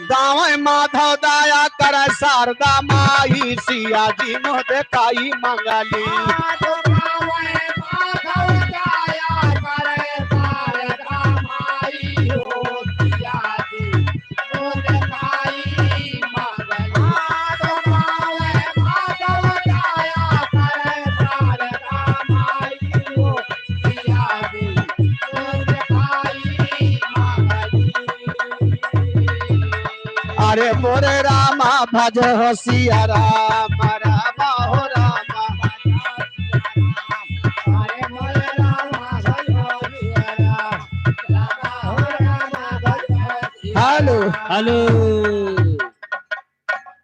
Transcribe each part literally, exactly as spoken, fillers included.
गावे माधव दया करे शारदा माई, सिया जी मुँह देखाई मंगली। अरे मोरे रामा भज हो सिया राम, रामा हो रामा। हेलो। हेलो।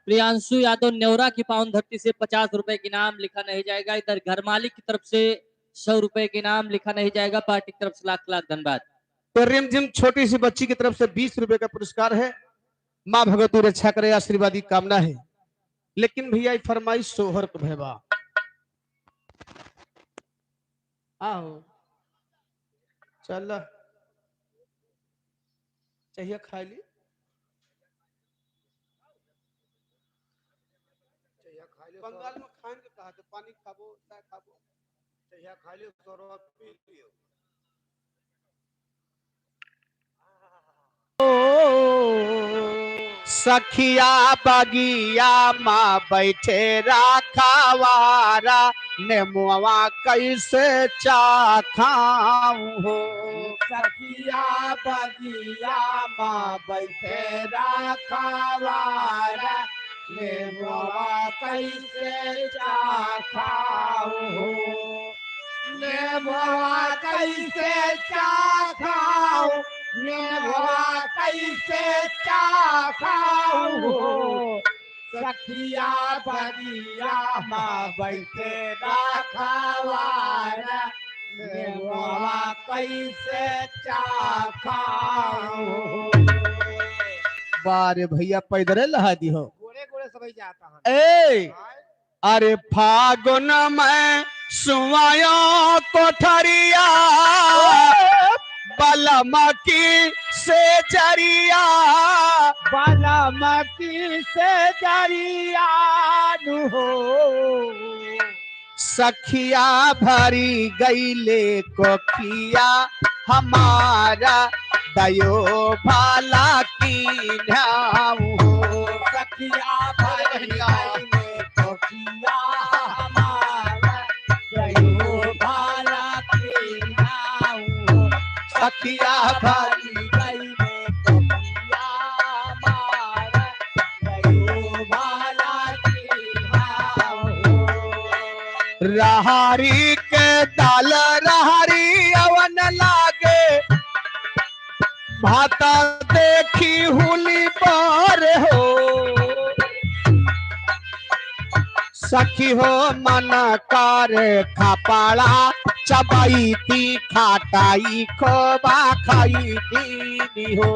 प्रियांशु यादव नेवरा की पावन धरती से पचास रुपए के इनाम लिखा नहीं जाएगा। इधर घर मालिक की तरफ से सौ रुपए के इनाम लिखा नहीं जाएगा। पार्टी की तरफ से लाख लाख धन्यवाद। तो रिमझिम छोटी सी बच्ची की तरफ से बीस रुपए का पुरस्कार है। माँ भगवती रक्षा करे, आशीर्वाद की कामना है। लेकिन भैया, ये फरमाइश सोहर को भय बा। आहो, चल, चाहिए खाए ली। चाहिए खाए ली, बंगाल में खाएंगे कहा तो पानी खाबो, चाय खाबो। चाहिए खाए ली, शरबत पी लियो। सखिया बगिया मा बैठे राखवारा, नेमुआ कैसे चाखाऊं हो। सखिया बगिया मा बैठे राखवारा, नेमुआ कैसे चाखाऊं हो। नेबवा कैसे चाखाऊं, नेबवा कैसे चाखाऊं हो। सखिया बगिया मा बैठे राखवारा, नेबवा कैसे चाखाऊं हो। वाह रे भैया, पैदरे लहा दी हो। गोड़े गोड़े सबई जाता है। ए! आय। अरे फागुन में सुवायो कोठरिया, बलम की सेजरिया। बलम की सेजरिया नु हो। सखिया भरी गईले कोखिया हमारा, दयो भाला की नाव हो। सखिया भरी गईले कोखिया हमारा, दयो भाला की नाव हो। सखिया भरी गईले कोखिया हमारा, दयो भाला की नाव हो। रहरी के दाल रहरी अवन लागे, भात देखी हुली पर हो। सखी हो मन कर खपड़ा चबैती, खटाई खोबा खैती हो।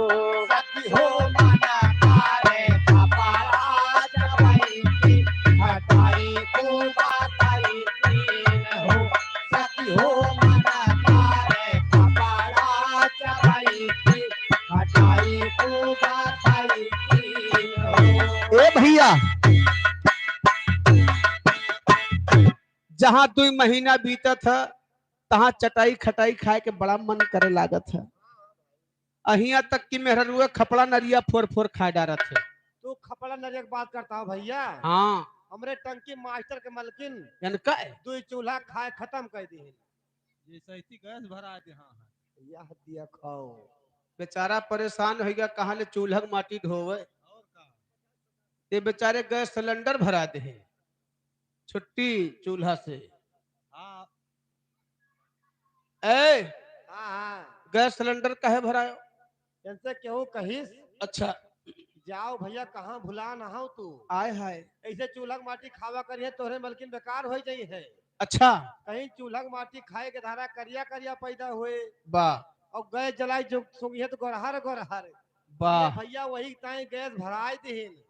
सखी हो मन कर खपड़ा चबैती, खटाई खोबा खैती हो। सखी हो मन कर खपड़ा चबैती, खटाई खोबा खैती हो। ए भैया, जहाँ दुई महीना बीतत है, तहाँ चटाई खटाई खाए के बड़ा मन करे लागत है। अहिया तक कि मेहररुआ खपड़ा नरिया फोर फोर खाए डारत है। तू खपड़ा नरिया के बात करता हो भैया? हाँ। हमरे टंकी मास्टर के मलकिन इनका है। दुई चूल्हा खाए खत्म कर दी है। ये सैती गैस भरा दे, हाँ, हाँ। यह दिया खाओ। बेचारा परेशान हो गया, कहाँ ले चूल्हा के माटी ढोवे। और का? ये बेचारे गैस सिलेंडर भरा दे हैं, छुट्टी चूल्हा से। हाँ। ए, हाँ, हाँ। गैस सिलेंडर काहे भरायो? इनसे केहू कहिस? अच्छा। जाओ भैया, कहाँ भुला ना हो तू। आय हाय। ऐसे चूल्हा के माटी खावा करिए, तोहरे मलकिन बेकार हो जाई है। अच्छा। कहीं चूल्हा के माटी खाए के धारा करिया करिया पैदा हुए। बा। और गैस जलाई जो सूंघिए तो गोरहर गोरहर। बा। ये भैया वही ताई गैस भराए दिहिन।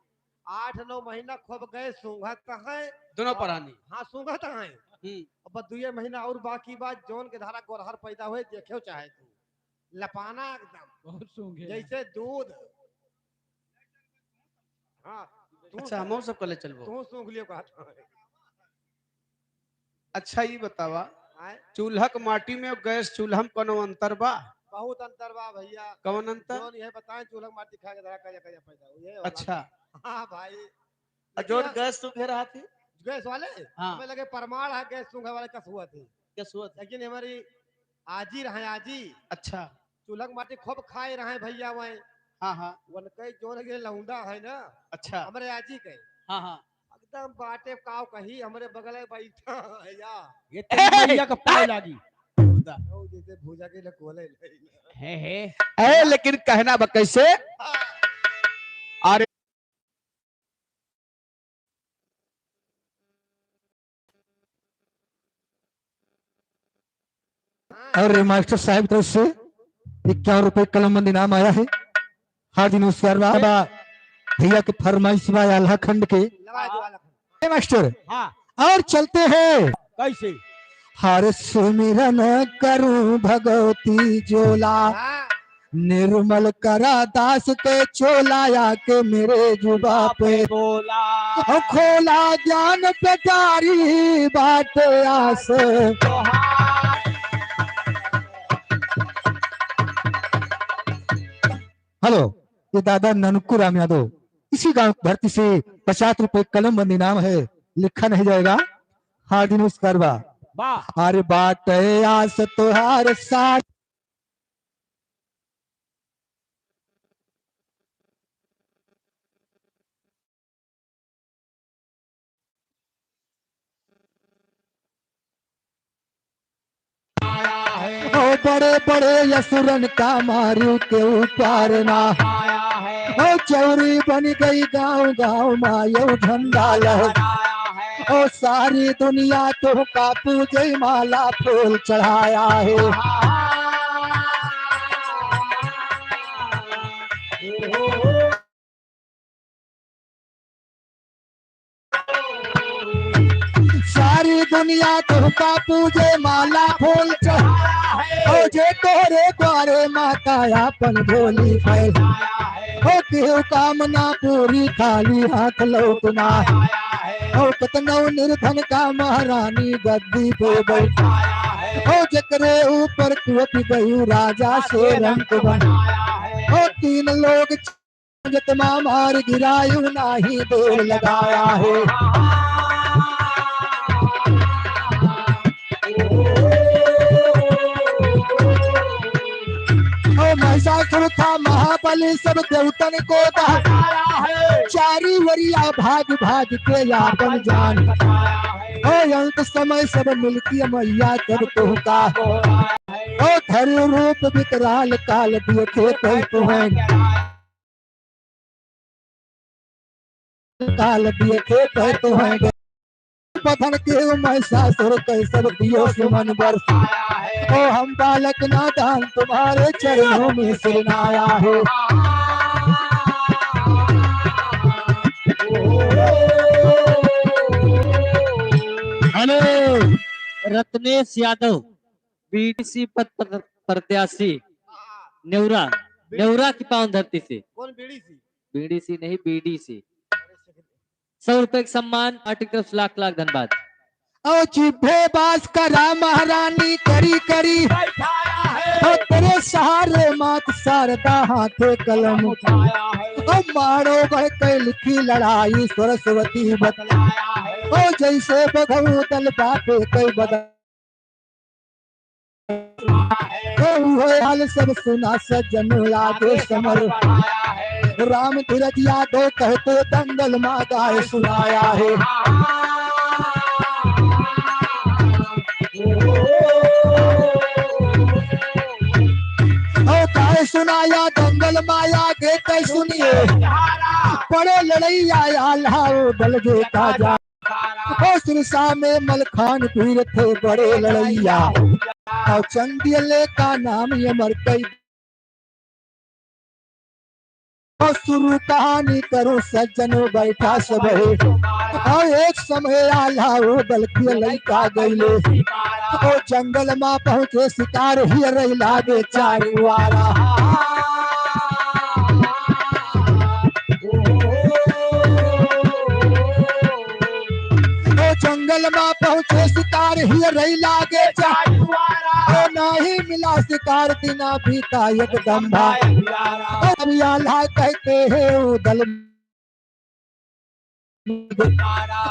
आठ नौ महीना खूब गैस सूंघत है। दोनों और परानी। हाँ, सूंघत है। हम्म। अब बस दुए महीना और बाकी बा, जौन के धारा गोरहर पैदा हुए, देखे चाहे तू। लपाना एकदम। बहुत सूंघे। जैसे दूध। हाँ, तू अच्छा, सूंघ, हमहू सब कले चलबो। तू सूंघ लियो कहत हई। अच्छा, ई बतावा, आय? चूल्हा के माटी में और गैस चूल्हा में कोनो अंतर बा? बहुत अंतर बा भैया। कौन अंतर? जौन ये बताएं, चूल्हा के माटी खा के धरा कजा कजा पैदा हुई है, अच्छा। हाँ भाई। आ, लेकिन जौन गैस सूंघे रहा थी? गैस वाले? हाँ। हमें लगे परमाण है, गैस सूंघे वाले कस हुआ थी। कस हुआ थी? लेकिन हमारी आजी रहे, आजी। अच्छा। चूल्हा के माटी खूब खाए रहे भैया वहीं। हाँ, हाँ। उनके जौन के लौंडा है ना, अच्छा। हमरे आजी के। हाँ, हाँ। एकदम बाटे काव कही, हमरे बगल में बैठा है या। ये तेरी मैया का पाँव लागी। ओ, जैसे भूजा के लकोले ले। हे, हे। ए, लेकिन कहना बा कैसे? हाँ। अरे। और मास्टर साहब की तरफ से इक्यावन रुपए कलम बंद इनाम आया है। हार्दिक नमस्कार बा, बा भैया के फरमाइश बा आल्हा खंड के। ए मास्टर, हाँ। और चलते हैं। कैसे? हर सुमिरन करूं भगवती जोला, हाँ। निर्मल करा दास के चोला, आके मेरे जुबा पे बोला। ओ खोला ज्ञान पेटारी बाटे आस। हेलो, ये दादा ननकू राम यादव, इसी गांव की धरती से पचास रुपए कलम बंद इनाम है, लिखा नहीं जाएगा। हार्दिक नमस्कार बा। वाह। अरे बाटे आस तोहार साथ। ओ बड़े बड़े असुरन का मारू के ऊपर ना। ओ चौरी बन गई गांव गांव मा यो झंडा लहर। ओ सारी दुनिया तोहका पूजे माला फूल चढ़ाया है। सारी दुनिया तोहका पूजे माला फूल चढ़ाया है। ओ जे तोहरे द्वारे माता आपन झोली फैल। ओ केहू कामना पूरी खाली हाथ लौटना। ओ कतनो निर्धन का महारानी गद्दी पे बैठ। ओ जेकरे ऊपर तू अति गयू राजा से रंक बन। ओ तीन लोग जतमा मार गिरायु नाही देर लगाया है। ओ महिषासुर था महाबली, सब देवतन को दहकाया है। चारी वरिया भाग भाग के आपन जान। ओ अंत समय सब मिलके मैया सब तोहका। ओ धरि रूप विकराल काल देखे तै तुहैं। काल देखे तै तुहैं। बधन के महिषासुर कै सब दियो सुमन बरसाया है। ओ हम बालक नादान तुम्हारे चरणों में सिरनाया है। हेलो, रत्नेश यादव। बीडीसी पद प्र-, प्रत्याशी नेउरा, नेउरा की पावन धरती से। कौन बीडीसी? बीडीसी नहीं, बीडीसी। सौ रुपए का सम्मान, पार्टी की तरफ से लाख लाख धन्यवाद। ओ जिभे बास करा महारानी करी करी, ओ तेरे सहारे मात शारदा हाथे कलम, ओ मारो बह के लिखी लड़ाई सरस्वती बतलाया है। ओ जैसे बघऊ दल बापे कई बदल। ओ उहे हाल सब सुना सज्जन लागे समर। राम धीरज यादव कहते दंगल मा गाय सुनाया है। ओ गाय सुनाया दंगल माया गे तै सुनिए। बड़े लड़ैया आल्हा ओ दल गे का जा। ओ सिरसा में मलखान पीर थे बड़े लड़ैया, और चंदियले का नाम अमर कई। ओ शुरू कहानी करो सज्जनो बैठा सब है। और एक समय आल्हा ओ दल के लइका गइले, ओ जंगल मा पहुँचे शिकार हियरई लागे चारू आरा। जंगल मा पहुँचे शिकार, हियरई लागे चार। ओ नाही मिला शिकार, दिना बीता एकदम भार। अब आल्हा कहते हैं उदल,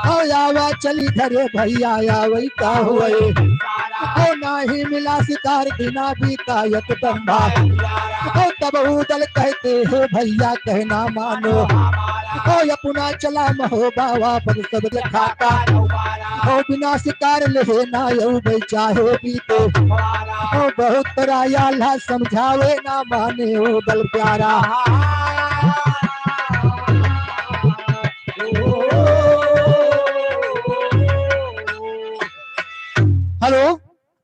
ओ आवा चली घरे भइया, आवई का हुए। ओ नाही मिला शिकार, दिना बीता एकदम भार। ओ तब उदल कहते हैं भइया कहना मानो। ओ अपना चला महोबा वापस सब खाता। ओ बिना शिकार लेहे ना अउबे चाहे बीते। ओ बहुत तोरा आल्हा समझावे ना माने उदल प्यारा। हेलो,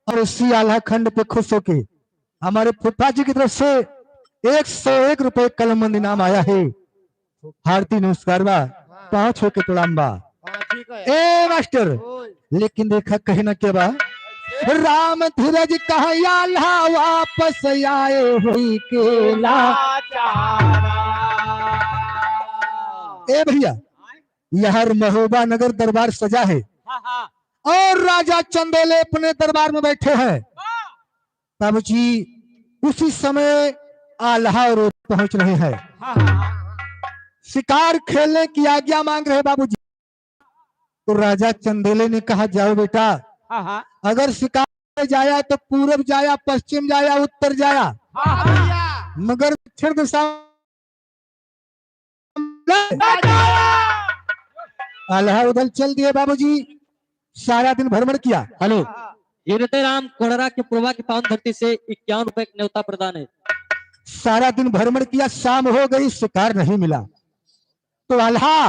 और इसी आल्हा खंड पे खुश होके हमारे फूफा जी की तरफ से एक सौ एक रुपए कलमबंद इनाम आया है। हार्दिक नमस्कार बा, पाँव छू के प्रणाम बा। हाँ, ठीक है। ए मास्टर, ओए। लेकिन देखा कहे ना के बा, राम धीरज कहा आल्हा वापस आए होई के ला। ए भइया, यहाँ महोबा नगर दरबार सजा है। हाँ, हाँ। और राजा चंदेले अपने दरबार में बैठे हैं। बाबूजी, उसी समय आल्हा और उदल पहुंच रहे हैं। हाँ, हाँ। शिकार खेलने की आज्ञा मांग रहे बाबूजी। तो राजा चंदेले ने कहा, "जाओ बेटा, हाँ, हाँ। अगर शिकार जाया तो पूरब जाया, पश्चिम जाया, उत्तर जाया, हाँ, हाँ। मगर दक्षिण दिशा आल्हा उदल चल दिए बाबूजी, सारा दिन भ्रमण किया।" हेलो, गिरते राम कोड़रा के पुरवा की पावन धरती से इक्यावन रुपए का न्योता प्रदान है। सारा दिन भ्रमण किया, शाम हो गई, शिकार नहीं मिला। तो आल्हा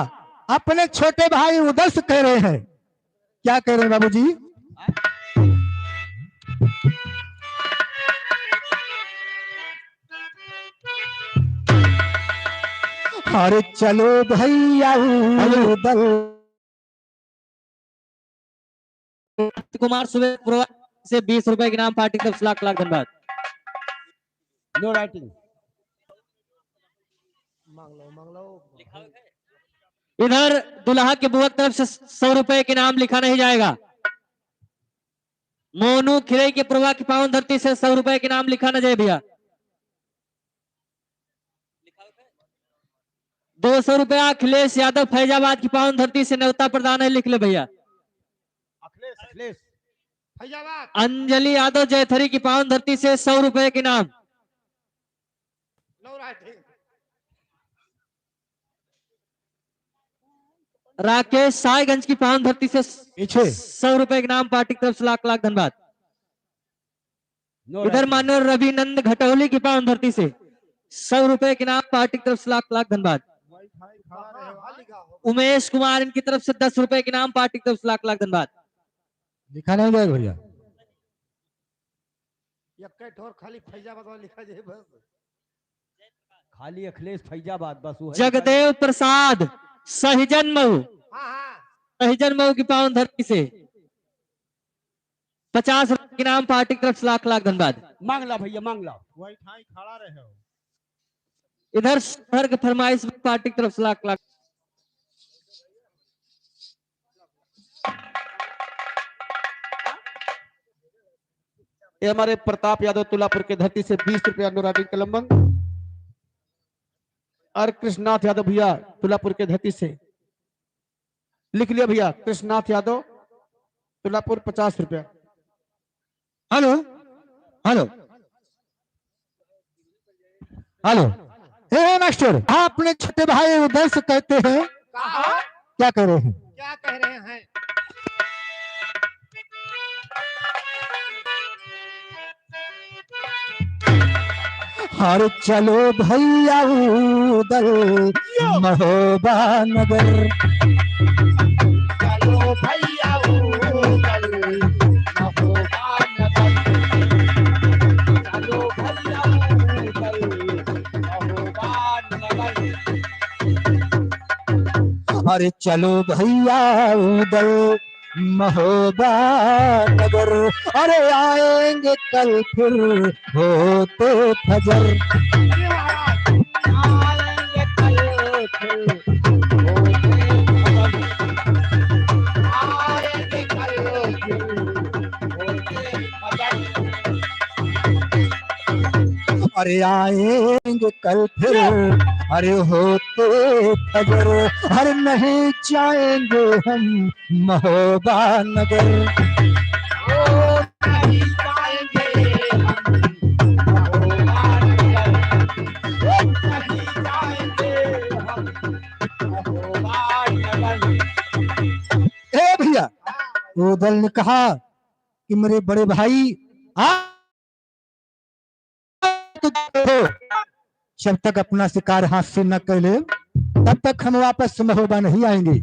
अपने छोटे भाई उदल से कह रहे हैं, क्या कह रहे हैं बाबूजी? अरे चलो भइया उदल। कुमार सुबेर पुरवा से बीस रुपए के इनाम, पार्टी की तरफ से लाख लाख धन्यवाद। No writing। मांग लो, मांग लो। इधर दुल्हा के बुआ की तरफ से सौ रुपए के इनाम लिखा नहीं जाएगा। मोनू खिरई के पुरवा की पावन धरती से सौ रुपए के इनाम लिखा न जाए भइया। दो सौ रुपया अखिलेश यादव फैजाबाद की पावन धरती से न्योता प्रदान है, लिख ले भइया। अखिलेश, अखिलेश। फैजाबाद। अंजलि यादव जैथरी की पावन धरती से सौ रुपए के इनाम। No writing। राकेश साहिबगंज की पावन धरती से पीछे। सौ रुपए के इनाम, पार्टी की तरफ से लाख लाख धन्यवाद। No writing। इधर माननीय रविनंद घटौली की पावन धरती से सौ रुपए के इनाम, पार्टी की तरफ से लाख लाख धन्यवाद। उमेश कुमार इनकी तरफ से दस रुपए के इनाम, पार्टी की तरफ से लाख लाख धन्यवाद। लिखा नहीं जाएगा भइया। यक्के ठोर खाली फैजाबाद वाला लिखा जाए बस। खाली अखिलेश फैजाबाद बस वो है। जगदेव प्रसाद सहिजन मऊ। हाँ, हाँ। सहिजन मऊ की पावन धरती से पचास रुपए के इनाम, पार्टी की तरफ से लाख लाख धन्यवाद। मांग ला भइया, मांग ला। वही ठाई खड़ा रहे हो। इधर शहर के फरमाइश में पार्टी की तरफ से लाख लाख। ये हमारे प्रताप यादव तुलापुर के धरती से बीस रुपया no writing कलमबंद। और कृष्णनाथ यादव भइया तुलापुर के धरती से लिख लिया भइया, कृष्णनाथ यादव तुलापुर पचास रुपया। Hello, hello, hello. ए मास्टर, हाँ, अपने छोटे भाई उदल से कहते हैं। कहा? क्या कह रहे हैं? क्या कह रहे हैं? अरे चलो भइया उदल महोबा नगर। चलो भइया उदल महोबा नगर। चलो भइया उदल महोबा नगर। अरे चलो भइया उदल महोबा नगर, अरे आएंगे कल फिर होते फजर। आएंगे कल फिर होते फजर। आएंगे अरे आएंगे कल फिर, अरे होते फजर, अरे नहीं जाएंगे हम महोबा नगर। ओ नहीं जाएंगे हम महोबा नगर, ओ नहीं जाएंगे हम महोबा नगर। ए भैया, ऊदल ने कहा कि मेरे बड़े भाई, आप तो हो, जब तक अपना शिकार हाथ से न कर ले, तब तक हम वापस महोबा नहीं आएंगे।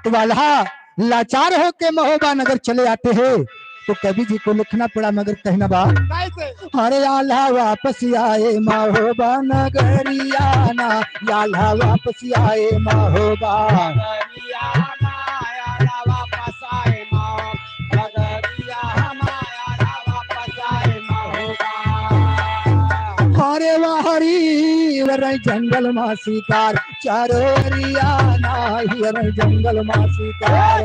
तो आल्हा लाचार होके महोबा नगर चले आते हैं, तो कवि जी को लिखना पड़ा, मगर कहना बा, कैसे? अरे आल्हा वापस आए महोबा नगरिया ना, आल्हा वापस आए महोबा। नगरिया ना, आल्हा वापस आए महोबा। अरे वाह री, हियर जंगल मा शिकार, चारो वरिया ना, हियर जंगल मा शिकार।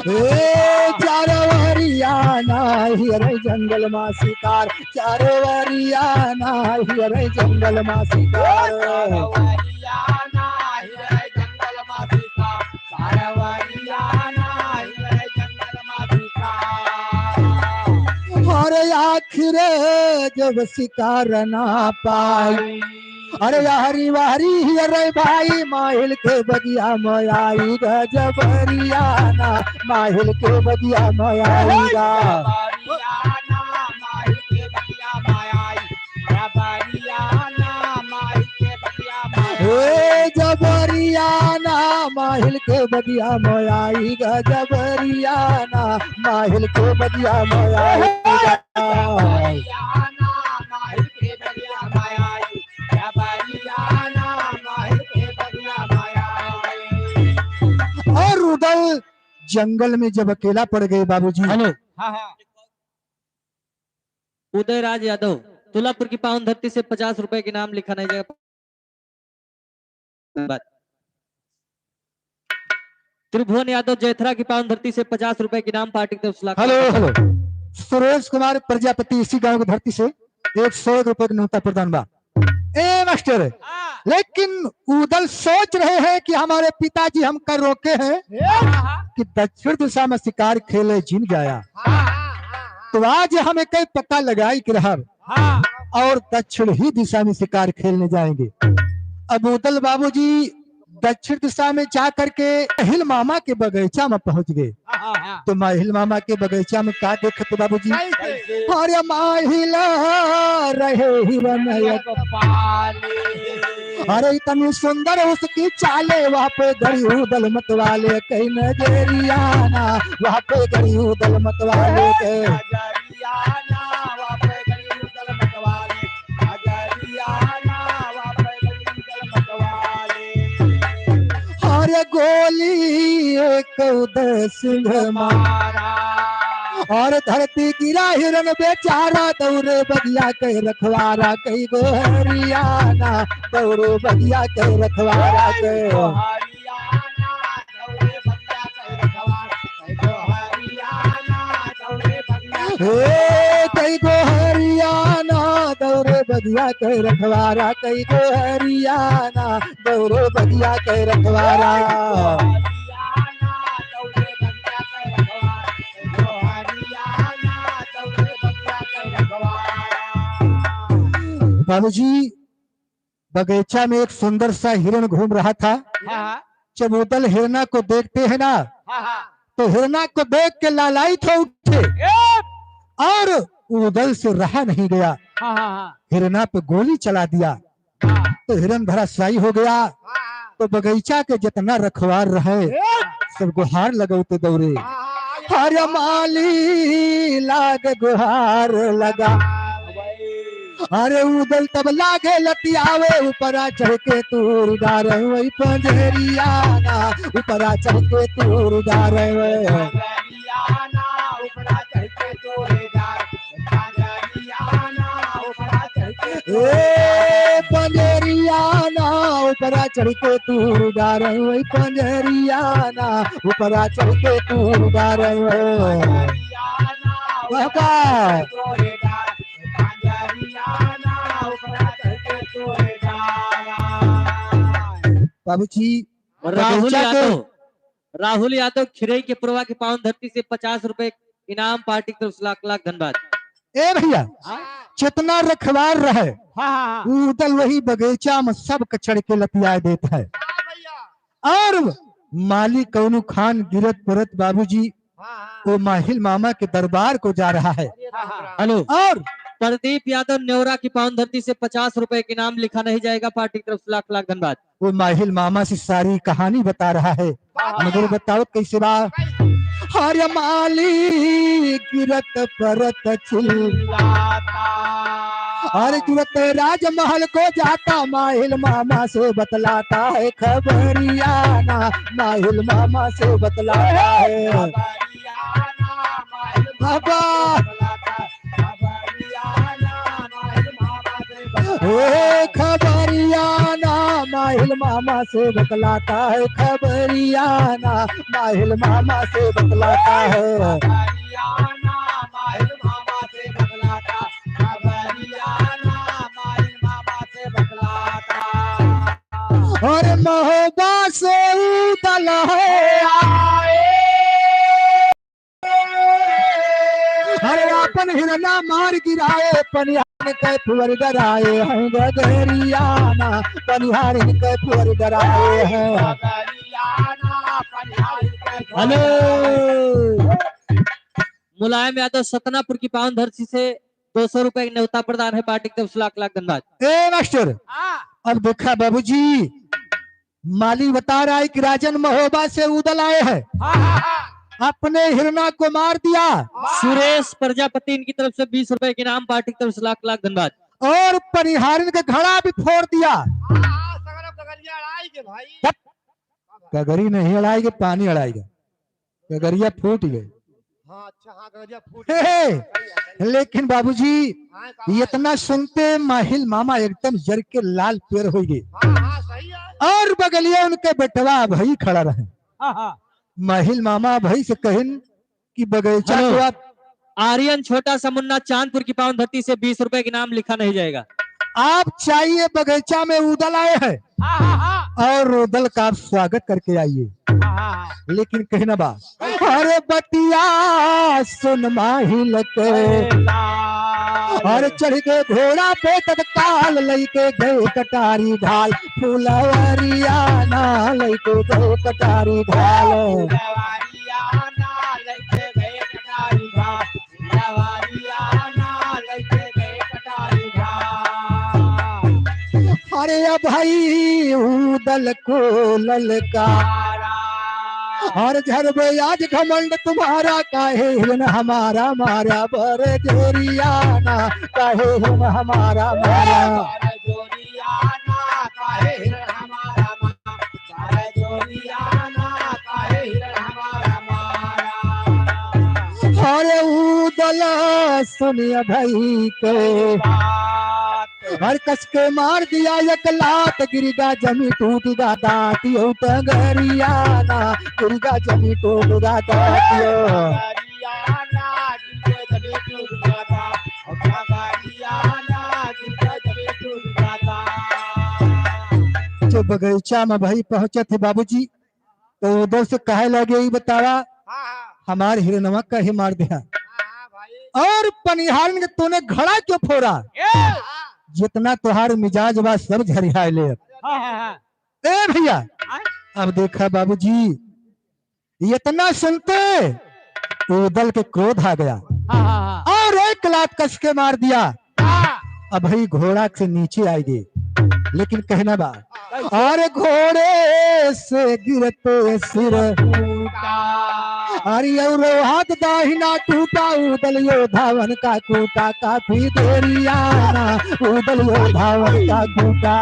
ए, चारो वरिया ना, हियर जंगल मा शिकार, चारो वरिया ना, हियर जंगल मा शिकार। अरे आखिर जब शिकार ना पाई, अरे हरी वाहरी हियर भाई, माहिल के बगिया मा आई गा जबरिया ना, माहिल के बगिया मा आई गा। ए जबरिया ना, माहिल के बगिया मा आई गा जबरिया ना, माहिल के बगिया मा आई गा। और ऊदल जंगल में जब अकेला पड़ गए बाबूजी। हेलो। हाँ, हाँ। उदयराज यादव, तुलापुर की पावन धरती से पचास रुपए के इनाम लिखा नहीं जाएगा। बात। त्रिभुवन यादव जैथरा की पावन धरती से पचास रुपए के इनाम पार्टी की तरफ से लाख हेलो, रुपए। हेलो। सुरेश कुमार प्रजापति इसी गांव की धरती से एक सौ एक रुपए की नोटा प्रदान बा। ए मास्टर, हाँ। लेकिन ऊदल सोच रहे हैं कि हमारे पिताजी हमका रोके हैं ए, हाँ। कि दक्षिण दिशा मा शिकार खेले जिन जाया। हाँ, हाँ, हाँ, हाँ। तो आज हम एक पता लगाई के रहब हाँ। और दक्षिण ही दिशा में शिकार खेलने जाएंगे। अब ऊदल बाबूजी दक्षिण दिशा में जा करके माहिल मामा के बगीचा में पहुंच गए। हाँ, हाँ, हाँ। तो माहिल मामा के बगीचा में का देखत बाबूजी? कैसे? अरे माहिल रहे हिरन एक पाले। अरे इतनी सुंदर उसकी चाले, वहाँ पे गड़ी ऊदल मतवाले कहीं नजरिया ना, वहाँ पे गड़ी ऊदल मतवाले के। नजरिया ना, वहाँ पे गड़ी ऊदल मतवाले। अरे गोली एक उदय सिंह मारा। और धरती गिरा हिरन बेचारा, दौड़े बगिया के रखवारा, कई गो हरियाना, दौड़े बगिया के रखवारा के। हरियाना, दौड़े बगिया के रखवारा। ए, कई गो हरियाना दौड़े बगिया के रखवारा, कई गो हरियाना दौड़े बगिया के रखवारा। बाबूजी, बगीचा में एक सुंदर सा हिरण घूम रहा था। हाँ, हाँ। जब ऊदल हिरना को देखते हैं ना, हाँ, हाँ। तो हिरना को देख के लालायित हो उठे ए! और ऊदल से रहा नहीं गया। हाँ, हाँ, हाँ। हिरना पे गोली चला दिया। हाँ। तो हिरन धराशायी हो गया। हाँ, हाँ। तो बगीचा के जितना रखवार रहे, ए! सब गुहार लगौते दौड़े। हाँ, हाँ, हाँ। अरे माली लाग गुहार लगा। अरे ऊदल तब लागे लतियावे, ऊपरा चढ़ के तूर डारे वही पंजरियाना, ऊपरा चढ़ के तूर डारे वही। ए पंजरियाना, ऊपरा चढ़ के तूर डारे वही पंजरिया ना, ऊपरा चढ़ के तूर डारे वही। बाबा। बाबूजी, और राहुल बगीचा के यादव, राहुल यादव खिरई के पुरवा के पावन धरती से पचास रुपए इनाम, पार्टी की तरफ से लाख लाख धन्यवाद। ए भैया, हाँ? जितना रखवार रहे, हाँ, हाँ, हाँ। ऊ उदल वही बगीचा में सब कचड़ के लतियाए देत है। हाँ भैया। और माली कौनू खान गिरत परत बाबूजी, हाँ, हाँ। वो माहिल मामा के दरबार को जा रहा है। हाँ, हाँ। हेलो। और प्रदीप यादव नेवरा की पावन धरती से पचास रुपए के इनाम, लिखा नहीं जाएगा, पार्टी की तरफ से लाख लाख धन्यवाद। वो माहिल मामा से सारी कहानी बता रहा है, हाँ, हाँ। मगर बताओ कैसे बा। हर माली गिरत परत चिल्लाता। हर गिरत राजमहल को जाता, माहिल मामा से बतलाता है खबरिया ना, माहिल मामा से बतलाता है। बाबा। ए खबरिया ना माहिल मामा से बतलाता है, खबरिया ना माहिल मामा से बतलाता है। अरे महोबा से उदल है आए। अरे आपन हिरना मार गिराए, पनिहारिन के फुअर डराए हैं गगरिया ना, पनिहारिन के फुअर डराए हैं। हेलो। मुलायम यादव सतनापुर की पावन धरती से दो सौ रुपए की न्योता प्रदान है, पार्टी की तरफ से लाख लाख धन्यवाद। ए मास्टर, हाँ। अब देखा बाबूजी, माली बता रहा है कि राजन महोबा से उदल आए हैं, हाँ, हाँ, हाँ। अपने हिरना को मार दिया। वाह। सुरेश प्रजापति इनकी तरफ से बीस रुपए के इनाम, पार्टी की तरफ से लाख लाख धन्यवाद। और पनिहारिन के घड़ा भी फोड़ दिया। हाँ, हाँ, सगरो गगरिया अड़ाई के भाई। तब गगरी नहीं अड़ाई के, पानी अड़ाई के। गगरिया फूट गए। हाँ, अच्छा, हाँ, गगरिया फूट हे, हे, गए। सही है, सही है। लेकिन बाबूजी, हाँ, का बात? इतना सुनते माहिल मामा एकदम जर के लाल पेर हो गए। हाँ, हाँ, सही है। और बगलिया उनके बेटवा भाई खड़ा रहे। हाँ, हाँ। माहिल मामा भाई से कहिन कि बगीचा हेलो। को आप आर्यन छोटा सा मुन्ना चांदपुर की पावन धरती से बीस रुपए के इनाम, लिखा नहीं जाएगा। आप चाहिए बगीचा में उदल आए हैं हाँ, हाँ, हाँ। और उदल का आप स्वागत करके आइए। हाँ, हाँ, हाँ। लेकिन कहना बा, अरे बतिया सुन माहिल के, अरे चढ़ के घोड़ा पे तत्काल लइके गए कटारी ढाल, फुलवरिया ना लइके गए कटारी ढाल। अरे अब भाई उदल को ललकारा, हर झरबे आज घमंड तुम्हारा, काहे हिरन हमारा मारा, बर जोरिया ना, काहे हिरन हमारा मारा। अरे उदल सुनिया भाई के, हर कस के मार दिया एक लात, गिरगा जमी टूटगा दाँत, यो टंगरिया ना, गिरगा जमी टूटगा दाँत, यो। जो बगीचा में भाई पहुँचत है बाबूजी, तो उदल से कहे लगे, "ई बतावा, हाँ, हाँ। हमार हिरनवा काहे मार दिया? हाँ, हाँ, भाई। और पनिहारन के तूने घड़ा क्यों फोड़ा? ए! जितना तुहार मिजाज बा, सब झरियाए ले।" हाँ, हाँ, हाँ। ए भैया, हाँ? अब देखा बाबूजी, इतना सुनते उदल के क्रोध आ गया हाँ, हाँ, हाँ। और एक लात कस के मार दिया। हाँ। अब भाई घोड़ा से नीचे आएगी, लेकिन कहना बा, अरे घोड़े से गिरते सिर फूटा। अरे और हाथ दाहिना टूटा, उदल यो धावन का टूटा, काफी देरिया ना, उदल यो धावन का टूटा।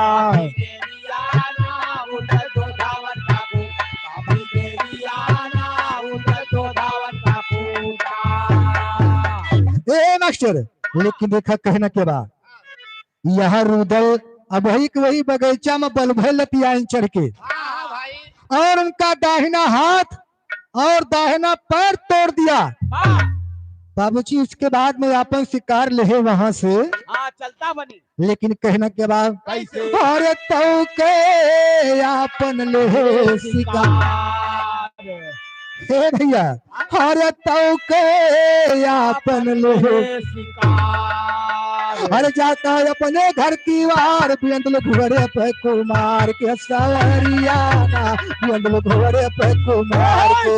ए मास्टर, लेकिन देखा कहना के बा, यह रुदल अब वही के वही बगीचा में बल भय लतियाइन चढ़ के, हाँ, हाँ भाई। और उनका दाहिना हाथ और दाहिना पैर तोड़ दिया। हाँ। बाबूजी, उसके बाद में आपन शिकार लेहे वहां से। हाँ, चलता बनी। लेकिन कहना के बाद, कैसे? अरे तऊ के आपन लेहे शिकार। हे भैया, अरे तऊ के आपन लेहे। अरे जाता है अपने घर की वार, बेंदल घोड़े पे कुमार के सवारिया ना, बेंदल घोड़े पे कुमार के।